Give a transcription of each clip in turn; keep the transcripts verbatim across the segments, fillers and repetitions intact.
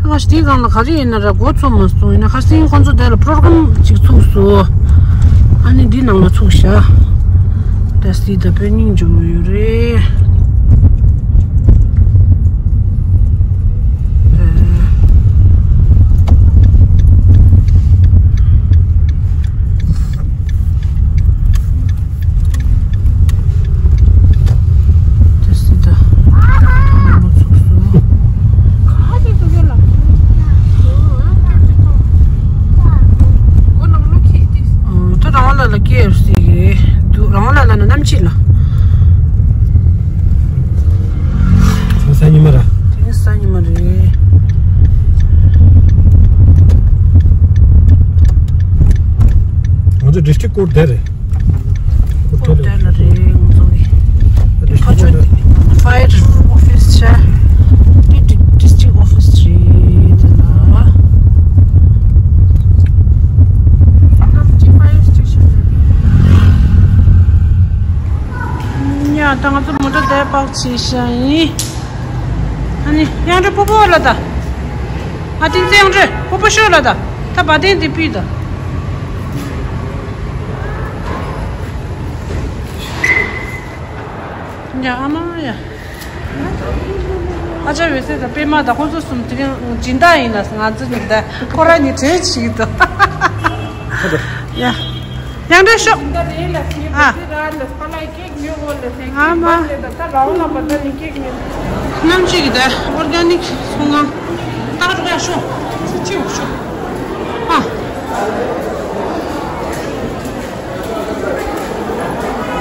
ང་ཞིག་དེའི་སྒང་ལ་ག་རེ་ཡིན་ན་ར་མགོ་ཚོས་མ་སོང་། ཡིན་ན་ཁ་སང་ཁོང་ཚོ་དེ་ལ་པྲོ་གྲམ་ཅིག་ཚུགས་སོང་། ཨ་ནི་འདི་ནང་ལ་ཚུགས་ཤག་ད་སི་ད་དཔེ་སྙིང་རྗེ་པོ་ཡོད་རེད། དེ་སི་ད་ནང་ལ་ཚུགས་སོང་། ད་རང་ལ་ལ་ཀེ་ཨེཕ་སི་རེད་འདུག་རང་ལ་ལ་ན་གནམ་གཤིས་ལ། དེ་སང་ཉི་མ་ར། དེ་སང་ཉི་མ་རེད། ང་ཚོ་ཌི་སི་ཊིག་ཀོར་ཊ་དེ་རེད། ཀོར་ཊ་དེ་ལ་རེད་ང་ཚོ་གི། ཕ་ཆོས་ཕ་ཡར་ཨོ་ཕི་སི་ཆ། འདི་ཌི་སི་ཊིག་ཨོ་ཕི་སི་རེད་དེ་ལ། ཡ་ད་ང་ཚོ་མོ་ཊ་དེ་པག་བྱས་ཤག་ཡིན། ཨ་ནི་ཡང་འདྲ་པོ་པོ་ལ་ད། ཨ་ཏིང་ཙེ་ཡང་འདྲ་པོ་པོ་ཤོག་ལ་ད། ད་བ་དན་དེ་ཕུད་ད། ཡ་ཨ་མ་ཡ། ཨ་ཅག་འོད་ཟེར་དང་པད་མ་དང་ཁོང་ཚོ་གསུམ་དེ་རིང་སྦྱིན་བདག་ཡིན་ལ་ང་ཚོ་གཉིས་ད་ཁོ་རང་གཉིས་གྲོས་བྱེད་ཀྱི་འདུག་ཡ། ཡང་འདྲ་ཤོག་ཨ། ཨ་མ། གནམ་གཤིས་ཀྱི་ད་ཨོར་ག་ནིག་ཚོང་ཁང་ད་རུ་ཡ་ཤོག་ཅི་ཅི་ཤོག་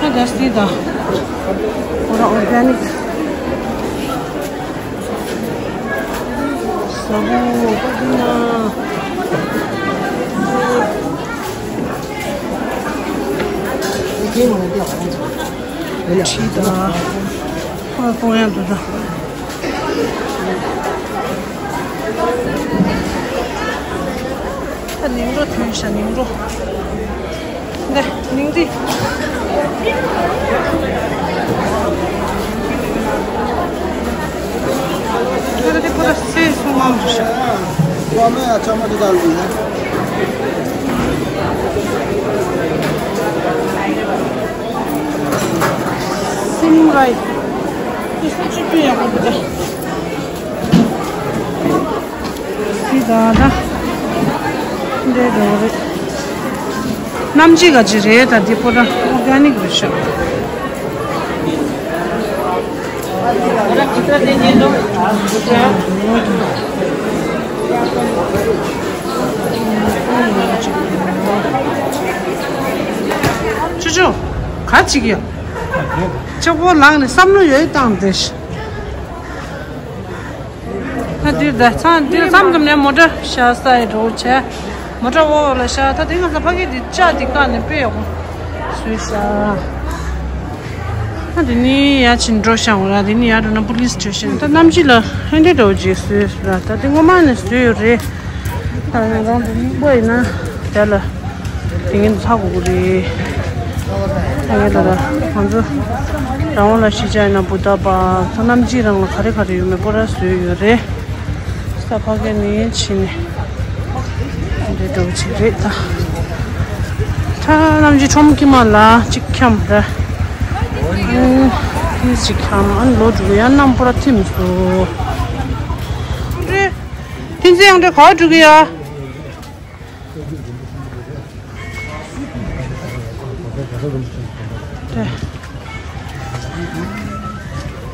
ཨ། ད་ག་སི་ད་ཨོ་ར་ཨོར་ག་ནིག་ཟ་བོ་པ་ཏི་ན། ཁྲི་དང་ཁོང་ཡང་འདུག་ད། ད་ནིང་རོ་ཐོན་ཤག་ནིང་རོ། འདི་ནིང་རི། ཁྱོད་ར་དེ་ཁོ་ར་སེ་སུ་མང་རུ་ཤག་སིམ་རའི། དེ་སུ་གཅིག་པུ་ཡག་པོ་འདུག་ད། འདི་ད་ད། འདི་འགྲོ་རེད། གནམ་གཤིས་ག་ཅི་རེད་ད། འདི་པོ་ད་ཨོར་ག་ནིག་རེད་ཤག་ཅོ་ཅོ། ག་ཅིག་ཡ། ཅོག་པོ་ལངས་ནས་བསམ་བློ་ཡོད་བཏང་དེ། ད་འདིར་ད་ཚང་འདིར་མཚམས་མཚམས་ནས་མོ་ཊ་ཤར་ས་ཡི་འགྲོ་བྱས། མོ་ཊ་འོག་ལ་ཤར། ད་དེ་ང་ཚོ་ཕ་གི་འདི་ལྕགས་འདི་བཀག་ནས་དཔེ་ཡག་པོ་བཟོས་ཤག་ད་དེ་ནི་ཡར་ཕྱིན་འགྲོ་ཤག་འོ་ར། དེ་ནི་ཡར་འགྲོ་ན་པུ་ལིས་བྲོས་ཤག་ད་གནམ་གཤིས་ལ་ཧན་ཏེ་འགྲོ་རྗེས་བཟོས་ར། ད་དེ་སྔོན་མ་ནས་བཟོས་ཡོད་རེད། ད་ང་རང་དེ་གཉིས་པོ་ཡིན་ན་དེ་ལ། དེ་ངས་ཚ་དགོས་ཀྱི་རེད། ད་ངས་ད་ལྟ་ང་ཚོ་རང་དབང་ལ་གཞིས་ཆགས་ཡིན་ན་བུ་ད་པ་ཚོ་གནམ་གཤིས་རང་ལ་ག་རེ་ག་རེ་ཡོད་མེད་པོ་ར་བཟོས་ཡོད་རེད། ས་ཕ་གི་ནས་ཕྱིན་ནས་འདི་འགྲོ་ཅིག་རེད་ད། ད་གནམ་གཤིས་ཁྲོམ་གྱི་མ་ལ་གཅིག་འཁྱམ་ར། ཨ་ནི་གཅིག་འཁྱམ། ཨ་ནི་ལོ་དྲུག་ཡང་གནམ་པོ་ར་ཐིམ་སོང་། དེ་ཚེ་ཡང་འདྲ་ག་བ་འགྲོ་གི་ཡ།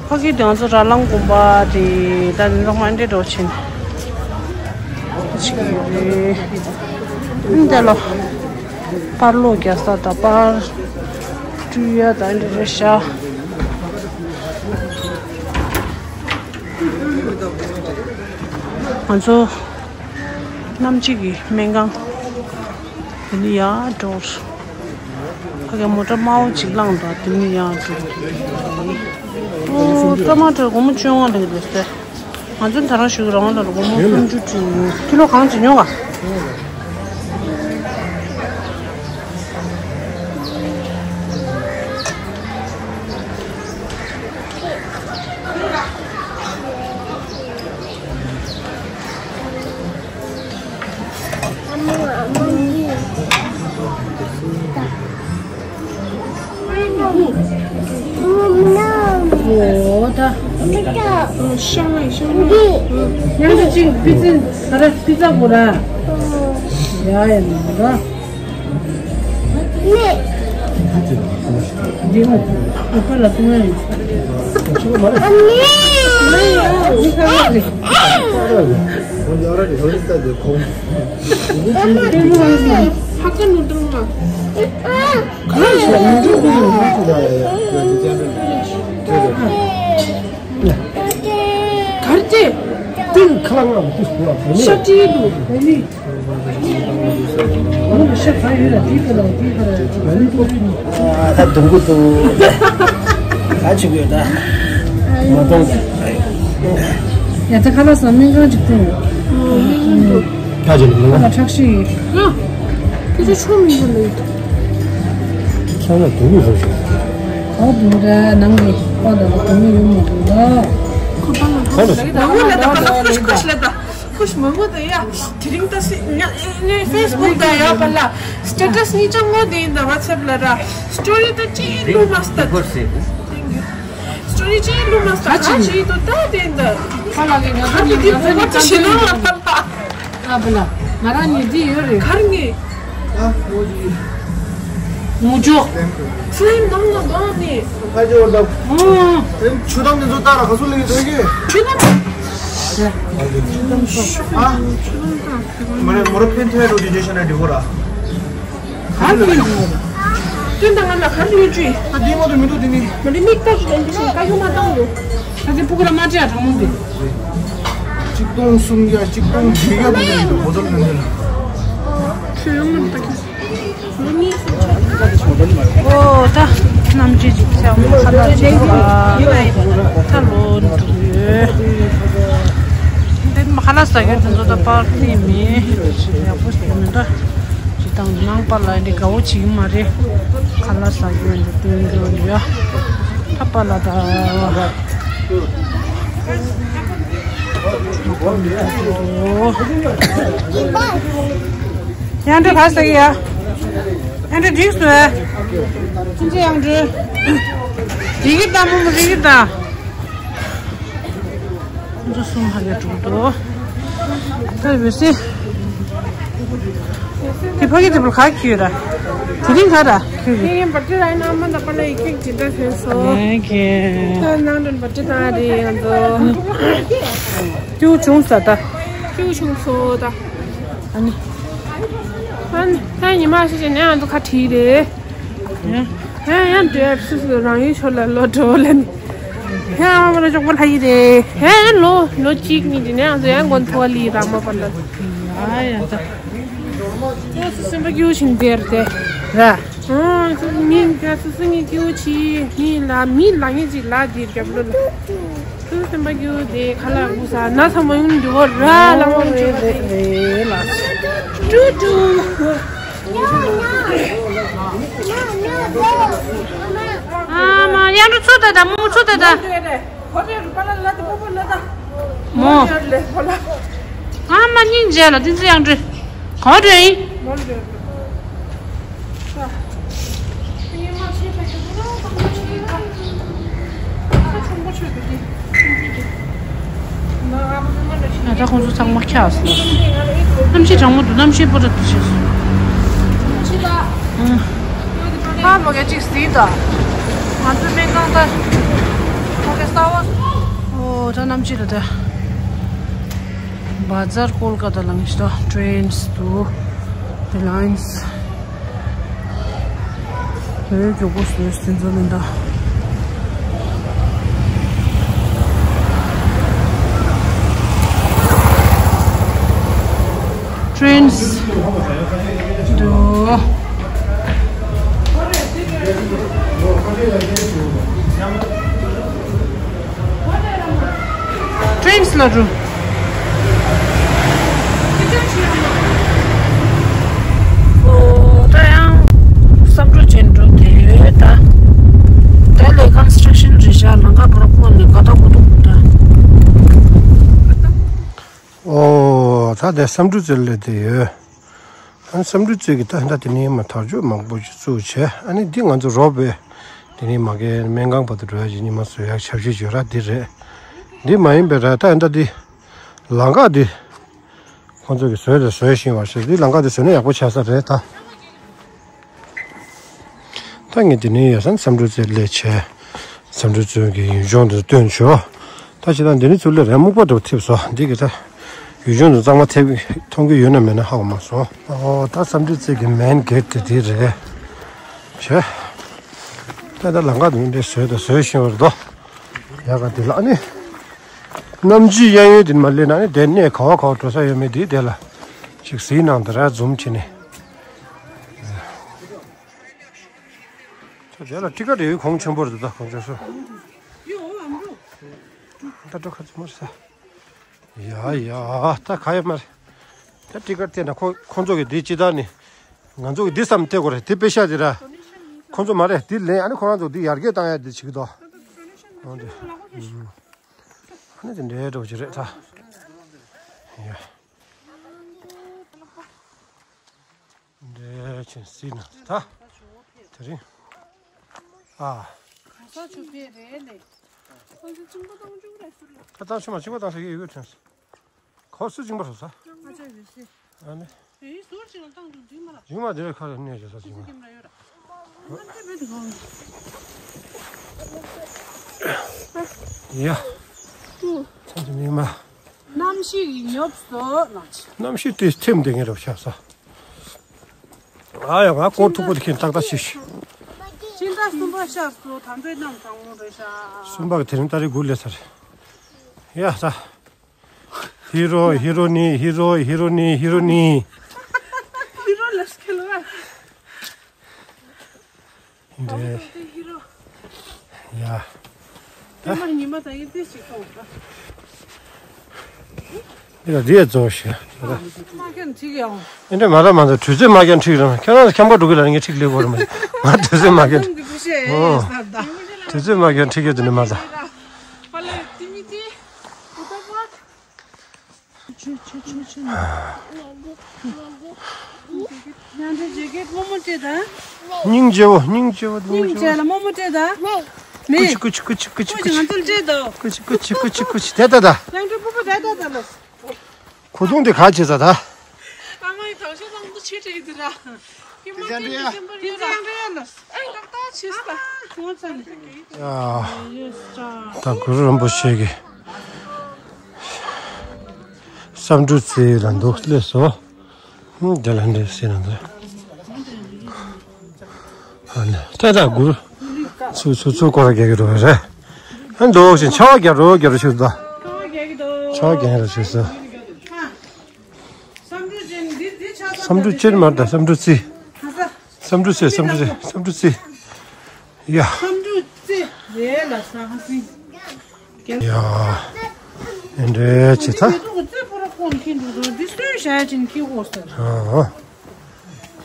ཕ་གི་དེ་ང་ཚོ་ར་ལང་དགོན་པ་དེ་ད་ནི་ལོག་མ་འདྲེ་འགྲོ་ཕྱིན་ཕྱིན་རེད། འདི་ལོ་པར་ལོ་རྒྱག་ས་དང་པར་སྤྲུལ་ཡ་དང་འདི་རེད་ཤག་ང་ཚོ་གནམ་གཤིས་ཀྱི་སྨན་ཁང་། དེ་ནི་ཡར་འགྲོ། ཕ་གི་མོ་ཊ་དམར་པོ་ཅིག་བླངས་འདུག་དེ་ནི་ཡར་འགྲོ། ཨོ་ཊ་མ་ཊར་སྒོར་མོ་བཅོ་ལྔ་ལེགས་རེད་ཟེར། ང་ཚོ་ད་རང་ཞུ་གི་རང་ལ་སྒོར་མོ་སུམ་ཅུ་བྲིས་ཡོད། ཁི་ལོ་གང་བྱེད་མྱོང་ག་ཤང་ཨེ་ཤང་། ཡང་ཅིག་པི་ཙི་ས་ར་པི་ཙ་གོ་ར། ཡ་ཡ་ནི་ར། འདི་ཨོ་ཨོ་པ་ལ་ཏུ་ང་ཡིན། ཧ་ཀ་ནུ་ཏུ་ང་། གར་ཏེ། ཏིང་ཁ་ལ་ང་ཤ་ཏི་དུ། ད་དུང་གུ་དུ། ད་ཅི་གུ་ད། མ་གཏོང་། ཡ་ད་ཁ་ལ་ས་མིང་གང་ཅིག་ཏུ། ཁ་ཅིག་ལ་ཁ་ལ་ཁྲག་ཤི། ཁྱོད་ཚོ་ཆོ་མིན་གོ་ལེ། ཁྱོད་ལ་དུང་གུ་ཟེར་ཞིག་ཁོ་དུང་ར་ནང་གི་ཁོ་དང་དུང་གུ་ཡོད་མ་དུང་ལ། ཁོ་པ་ལ་ཁོ་ལ་ཁོ་ལ་ད་པ་ལ་ཁོ་ཤ་ལ་ད། ཁུ་མོ་མོ་དེ་ཡ། དེ་རིང་ད་སི་ངའི་ངའི་ཕེ་སི་བུག་དང་ཡ་པ་ལ་སི་ཊེ་ཊ་སི་གཉིས་ཆ་ངོ་དེ་ཡིན་ད་ཝ་ཚེབ་ལ་ར། སི་ཊོ་རི་ད་ཅི་བླུགས་མ་སི་ད། སི་ཊོ་རི་ཅི་བླུགས་མ་སི་ད་ག་ཅི་ཡིན་དུ་ད་དེ་ཡིན་ད། ཁ་ལ་གི་ང་ཚོ་ནི་ང་ཚོ་ནི་ཅི་ནོ་ལ་པ་ལ། ཨ་བུ་ལ། ང་རང་ཉིད་འདི་ཡོད་རེད། གར་ངེས། ངུ་ཅོག་སི་ལེམ་དང་ལ་དང་ནི། ཁ་ཅོག་ད། ཨོ། ཆུ་དང་ནི་ཚོ་ལྟ་ར་ག་ཚོད་ལེགས་འདོད་ཀྱི། ཆུ་དང་། ཨ། མ་རེད་མོ་ར་ཕན་ཐོགས་རོ་དི་ཇེ་ཤན་ཨ་དི་བོ་ར། ག་ཚོད་ལེགས། ཁྱོད་དང་ང་ལ་ག་ཚོད་ཡོད་ཅི། ད་དེ་མ་གཏོགས་མི་འདུག་དེ་ནི། མ་རེད་མིག་ལྟ་ཞིག་ལེན་དུ་ཞིག་ཀ་ཡོད་མ་བཏང་འདུག་ད་དེ་སྤུ་གུ་ར་མ་བྲེལ་ཡ་དྲང་མོ་འདི། གཅིག་སྟོང་སུམ་བརྒྱ་གཅིག་སྟོང་བརྒྱད་བརྒྱ་དེ་འདྲ་ཡིན་འདུག་གོ་ཚོད་ལ་འདི་ལ། ཁྱོད་ཡོང་མ་འདུག་ད་ཁྱོད། ཨོ་ད་གནམ་གཤིས་ཅིག་ཚ་མོ་ཁ་ལག་ཅིག་ད་ལོ་འདུག་ཡོད། འདི་མ་ཁ་ལག་ཟ་རྒྱུ་དེ་ཚོ་ད་པར་ཏི་མེད་ཡག་པོ་ཞིག་མི་འདྲ། ཅི་དང་ནང་པ་ལ་འདི་དགའ་བོ་བྱེད་ཀྱི་མ་རེད། ཁ་ལག་ཟ་རྒྱུ་འདི་སྟོན་རྒྱུ་འདི་ཡ། ད་པ་ལ་ད། ཨོ། ཡང་འདྲི་ག་ཟེར་གི་ཡ། ཡང་འདྲི་འགྲིག་སོང་ཨེ། ཅི་ཅི་ཡང་འདྲི། རིག་གི་ད་མོ་མོ་རིག་གི་ད། འདི་གསུམ་ཧ་གེ་དྲུག་ཏུ། ད་འོད་ཟེར། དེ་ཕ་གི་དེ་བུ་ག་ཁྱོད་ར། དེ་རིང་ག་ར་ཁྱོད་ཀྱི། ངའི་བར་ཏི་ར་ན་མ་ད་པ་ལ་ཡི་གེ་ཇི་འདྲ་ཐོན་སོང་། ཨེ་ཀེ། ད་ནང་དུ་བར་ཏི་ད་རེད་ཡང་དོ། ཀྱུ་བྱུང་ས་ད། ཀྱུ་བྱུང་སོ་ད། ཨ་ནི། ཨ་ནི་ད་ཉི་མ་ཤི་ཤི་ནས་ང་ཚོ་ཁ་བྲིས་རེད། ཡང་ཡང་འདོད་སུ་སུ་རང་ཡུལ་ཕྱོགས་ལ་ལོག་འགྲོ་ལ་ནི། ཡང་ཨ་མ་ལ་ཅོག་པོ་ལྷ་ཡི་རེད། ཡང་ཡང་ལོ་ལོ་གཅིག་གཉིས་དེ་ནས་ང་ཚོ་ཡང་མགོན་ཐོ་ལི་ར་མ་པ་ལ། ཨ་ཡ་ད། ཁྱོད་ཚོ་སེམས་པ་སྐྱིད་པོ་ཞིག་འདིར་དེ་ར། ཨོ་ཁྱོད་ངས་ཁྱོད་ཚོ་སེམས་ངས་སྐྱིད་པོ་བྱེད་ངས་ལ་མི་ལ་ངས་ཅིག་ལ་འདིར་རྒྱབ་ལོ་ལ། ཁྱོད་སེམས་པ་སྐྱིད་པོ་དེ་ཁ་ལག་འགུ་ས་ན་ཚ་མ་ཡོང་འདི་བོ་ར་ལ་མ་མ་ཆོད་པ་དེ། ཀྲུ་ཀྲུ། ཨ་མ་ཡང་ཀྲུ་ཚུ་ད་ད་མུ་མུ་ཚུ་ད་ད། མོ། ཨ་མ་སྙིང་རྗེ་ལ་དེ་ཚོ་ཡང་འདྲི། གང་འདྲི་ཡིན། ད་ཁོང་ཚོ་ཚང་མ་ཁྱགས་སོང་། གནམ་གཤིས་གྲང་མོ་འདུག་གནམ་གཤིས་པོ་ར་འདུག་ཤེས་སོང་། ཨ་ལོ་ག་ཅིག་ཟིན་ད། ང་ཚོའི་སྨན་ཁང་ད། ཕ་གི་ས་འོ། ཨོ་ད་གནམ་གཤིས་ད་ད། བ་ཛར་ཀོལ་ཀ་ཏ་ལ་ངེས་ད། ཊེན་སི་དུ། ལའིན་སི། བོད་མགྱོགས་པོ་བཟོས་སེམས་ཚོར་མི་འདྲ། ཊེན་སི་དུ། ཊེན་སི་ལ་འགྲོ། ཨོ་ད་ཡང་བསམ་འགྲུབ་ཅན་འགྲོ་དེ་ད། ད་ལས་ཀོན་སི་ཊྲག་ཤན་རེད་ཤག་ལམ་ཁ་བོ་ར་ཁོང་ནས་ག་ད་གོ་འདུག་ད། ཨོ་ད་དེ་བསམ་འགྲུབ་ཅན་ལས་དེ་ཡོད། ཨ་བསམ་འགྲུབ་ཅན་གྱི་ད་ད་དེ་ནས་མ་ཐག་གཅོད་མང་པོ་ཞིག་བཙུགས་བྱས། ཨ་ནི་འདི་ང་ཚོ་རོགས་པའི་ དེ་ནས་མ་གི་སྨན་ཁང་བར་དུ་འགྲོ་ཡ་ཅིག་ཉི་མ་བཟོ་ཡག་ཆབ་ཆ་ཡོད་ར། འདི་རེད། འདི་མ་ཡིན་པའི་ར་ད་ཨ་འདྲ་འདི། ལམ་ཁ་འདི། ཁོང་ཚོ་གིས་བཟོས་དང་བཟོས་བཞིན་པ་ཞིག་འདི་ལམ་ཁ་འདི་བཟོས་ན་ཡག་པོ་ཆགས་ས་རེད་ད། ད་ངས་འདི་ནས་ཡ་སང་བསམ་གྲུབ་རྩེ་སླེབས་བྱས། བསམ་གྲུབ་རྩེ་གི་ཡུལ་ལྗོངས་འདི་སྟོན་བྱོས། ད་ཅི་ད་འདི་ནས་ཚུར་སླེབས་རན་སྨུག་པ་འདྲ་ཐེབས་སོང་། འདི་གི་ད་ཡུལ་ལྗོངས་འདི་གཙང་མ་ཐེབས་མཐོང་གི་ཡོད་ན་མེད་ན་ཧ་གོ་མ་སོང་། ཨོ་ད་བསམ་གྲུབ་རྩེ་གི་མེན་གེ་ཊི་དེ་འདི་རེད། བྱས། ད་ད་ལམ་ཁ་འདི་འདྲ་བཟོས་དང་བཟོས་བཞིན་པ་རེད་དོ། ཡག་ག་འདི་ལ་ཨ་ནི། གནམ་གཤིས་གཡས་གཡོན་འདི་མ་སླེབས་ན་ནི་དེ་གནས་ག་བ་ག་བ་འགྲོ་ས་ཡོད་མེད་འདི་དེ་ལ་ཅིག་གཟིགས་གནང་དང་ར་ཛུམ་བྱས་ནས། ད་དེ་ལ་ཊི་ཀ་ཊི་ཡོད་གོང་ཆེན་པོ་རེད་ད་གོང་ཆེན་སོ། ད་འགྲོ་ཁ་ཚུ་མར་ས། ཡ་ཡ་ད་ག་ཡོད་མ་རེད། ད་ཊི་ཀ་ཊི་བལྟས་ན་ཁོ་ཁོང་ཚོ་གི་འདི་ཅི་ད་ནི། ང་ཚོ་གི་འདི་བསམ་སྟེ་གོ་རེད་འདི་པེ་ཤ་འདི་ར། ཁོང་ཚོ་མ་རེད་འདི་ལེན་ཨ་ནི་ཁོ་རང་ཚོ་འདི་ཡར་རྒྱས་བཏང་ཡ་འདི་བྱེད་ཀྱི་འདུག་ཨ་ནི་འདི་འདྲའི་འགྲོ་གི་རེད་ད། ཡ། འདྲའི་ཆེན་སྲིད་ན་ད། དེ་རིང་། ཨ། ག་ས་ཆུ་ཕེ་རེད་ལེ། ཁོང་ཚོ་གཅིན་པ་བཏང་བཅུག་རེད་ཟེར་ལ། ད་བཏང་ཆུ་མ་གཅིན་པ་བཏང་ཟེར་གྱི་ཡོད་དོན། ཁོ་སུ་གཅིན་པ་རེད་ས། ང་ཚོ་ཡོད་སྲིད། ཨ་ནི། དེའི་ཟུར་ཅིག་ལ་བཏང་འདུག་འདུག་མ་ལ། ཡུལ་མ་དེ་རེད་ཁ་རེ་གནས་བྱེད་ས་ཅིག་མ། ཁྱེད་རང་ཚོ་ཁེམ་ར་ཡོད་ར། ང་ཚོ་མེད་འདུག་གང་། ཡ། ཐམས་ཅད་མི་མ། གནམ་གཤིས་ཀྱི་ཉོབ་སོ་ལགས། གནམ་གཤིས་དེ་ཐིམ་དེ་ངེད་རོ་ཤག་ས། ཨ་ཡ་ང་སྐོར་ཐུག་པོ་དེ་ཁྱེད་ཏག་ཏག་ཤིག་སྤྱི་ཟླ་གསུམ་པ་ཤར་སོ་དམ་པའི་གནམ་དྭངས་མོ་རེད་ཤག་གསུམ་པ་གི་དེ་རིང་ཏ་རིག་དགུ་ལས་ཚར། ཡ་ས། ཧི་རོ་ཧི་རོ་ནི་ཧི་རོ་ཧི་རོ་ནི་ཧི་རོ་ནི། ཧི་རོ་ལ་སྐལ་བ། འདྲེ། ཡ། ད་མ་ཉི་མ་ད་ཡིན་ཏེ་ཞིག་སོང་། འདི་ལ་འདི་ཡ་རྫོགས་ཤག་མ་ཁན་ཅིག་ཡང་། ཨེ་འདྲ་མ་ར་མ་ད་དུས་ཚོད་མ་ཁན་ཁྲིག་རང་ཁྱེད་རང་ཁྱམས་པ་འགྲོ་གི་ལ་ངས་ཁྲིག་ལེ་གོ་ར་མ་ང་དུས་ཚོད་མ་ཁན། ཨོ། དུས་ཚོད་མ་ཁན་ཁྲིག་གི་དུ་ནི་མ་ད། ཆུ་ཆུ་ཆུ་ཆུ། ཡང་འདྲ་ཇེ་ཀེད་རྨོ་མོ་སྤྲད་དང་། སྙིང་རྗེ་བོ་སྙིང་རྗེ་བོ་སྙིང་རྗེ་བོ། སྙིང་རྗེ་ལ་རྨོ་མོ་སྤྲད་དང་། མེ། ཀུ་ཅི་ཀུ་ཅི་ཀུ་ཅི་ཀུ་ཅི་ཀུ་ཅི། ང་ཚོར་སྤྲད་དང་། ཀུ་ཅི་ཀུ་ཅི་ཀུ་ཅི་ཀུ་ཅི་དེ་ད་ད། ཡང་འདྲ་སྤུ་གུ་དེ་ད་ད་ལ། ཁུ་ཐུང་དེ་ག་བྱེད་ས་ད། ཨ་མའི་དང་ཤོ་དང་དུ་ཆེ་ཆེ་ཡིན་དུ་ར། ཡིན་མ་དེ་ཡང་འདྲ་ཡ། དེ་ཡང་འདྲ་ཡ་ལ། ཨ་ཡིན་ད་ད་ཆེ་ས། ཡ། ད་གུ་རུ་རིན་པོ་ཆེ་གི་བསམ་གྲུབ་རྩེ་ལ་འདུག་སླེབས་སོ། ཧུམ་དེ་ལ་འདྲེ་སེ་ན་འདྲེ། ཨ་ནི་ཏེ་ད་གུར། ཚུ་ཚུ་ཚུ་སྐོར་རྒྱག་གི་འགྲོ་བ་རེད། ཨ་འདུག་ཅིང་ཆར་པ་རྒྱག་རོགས་རྒྱག་རོགས་བྱེད་དོ། ཆར་པ་རྒྱག་རོགས་བྱེད་སོ། བསམ་གྲུབ་ཅེར་མར་ད་བསམ་གྲུབ་རྩེ། བསམ་གྲུབ་རྩེ་བསམ་གྲུབ་རྩེ་བསམ་གྲུབ་རྩེ། ཡ། བསམ་གྲུབ་རྩེ་རེད་ལ་ས་ཧ་སིང་། ཡ། ཨེ་འདྲས་བྱེད་ད། ཨ།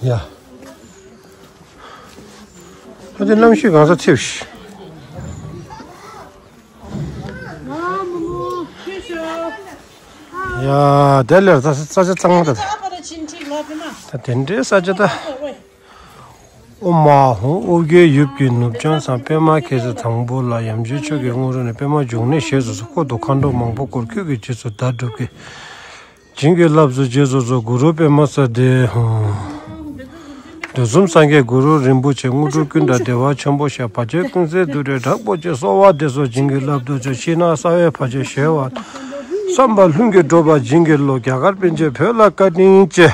ཡ། ཨ་ཅེ་གནམ་གཤིས་གང་ས་ཐེབས་ཤིག་ཡ། དེ་ལས་ད་ས་ཆ་གཙང་མ་ད། ད་དེ་འདྲའི་ས་ཆ་ད། ཨོཾ་ཨཱཿཧཱུྃ། ཨོ་རྒྱན་ཡབ་ཀྱི་ནུབ་བྱང་མཚམས། པདྨ་གེ་སར་དང་པོ་ལ། ཡམ་ཆེན་མཆོག་གི་དངོས་གྲུབ་ནི། པདྨ་འབྱུང་གནས་ཞེས་སུ་གསོལ། འཁོར་དུ་མཁའ་འགྲོ་མང་པོ་བསྐོར། ཁྱོད་ཀྱི་རྗེས་སུ་བདག་སྒྲུབ་ཀྱིས། བྱིན་གྱིས་བརླབ་ཚུལ་རྗེས་སུ་གསོལ། གུ་རུ་པདྨ་སིདྡྷི་ཧཱུྃ། དུས་གསུམ་སངས་རྒྱས་གུ་རུ་རིན་པོ་ཆེ། དངོས་གྲུབ་ཀུན་དང་བདེ་བ་ཆེན་པོ་ཞེས། བར་ཆད་ཀུན་སེལ་དུས་མཐའི་དྲག་པོ་ཆེ། གསོལ་བ་འདེབས་སོ་བྱིན་གྱིས་བརླབ་ཏུ་གསོལ། ཕྱི་ནང་གསང་བའི་བར་ཆད་ཞི་བ་དང་། བསམ་པ་ལྷུན་གྱིས་འགྲུབ་པ་བྱིན་གྱིས་རློབས། རྒྱ་གར་པཎ་ཆེན་བོད་ལ་བཀའ་དྲིན་ཆེ།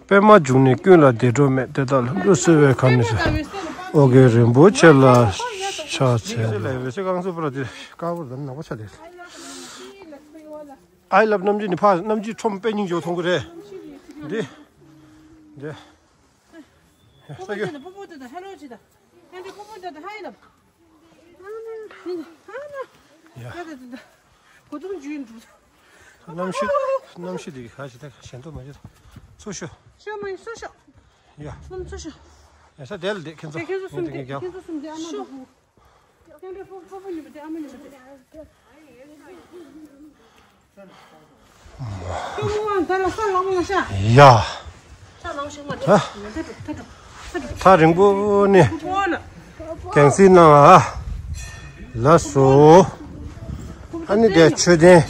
པདྨ་འབྱུང་གནས་ཀུན་ལ་བདེ་འགྲོ་མེད། དེ་དག་ལྷུན་གྲུབ་བསིལ་བའི་ཁ་ནས་ཟེར། ཨོ་རྒྱན་རིན་པོ་ཆེ་ལ་ཕྱག་འཚལ་ལོ། ཨའི་ལབ་གནམ་རྗེ་ནི་ཕ་གནམ་རྗེ་ཁྲོམ་དཔེ་སྙིང་རྗེ་མཐོང་གི་རེད། འདི། འདི། ས་རྒྱུ། ཡ། གནམ་གཤིས་གནམ་གཤིས་འདི་ག་ཞིག་ད་ཞན་ཏོ་མ་ཞིག་ཚུར་ཤོག་ཤོག་མ་ཡིན་ཚུར་ཤོག་ཡ། གནམ་ཚུར་ཤོག་ཡ་ས་དེ་ལ་བསྡད་ཁྱེད་ཚོ་ཁྱེད་ཚོ་གསུམ་བསྡད་ཁྱེད་ཚོ་གསུམ་བསྡད་ཨ་མ་དང་བུ། ཡང་འདྲ་ཕོ་ཕོ་ཕོ་ཉི་མ་དེ་ཨ་མ་ཉི་མ་དེ། ཁྱོད་མོ་བ་ད་ལ་ས་ལངས་མ་ཤ། ཡ། ས་ལངས་ཤིག་མ་དེ། ད་ད་ད་ད་ད། ད་རིང་པོ་ནི། ཕོ་ལ། རྒྱང་སྲིང་གནང་ཨ། ལགས་སོ། ཨ་ནི་དེ་མཆོད་རྟེན།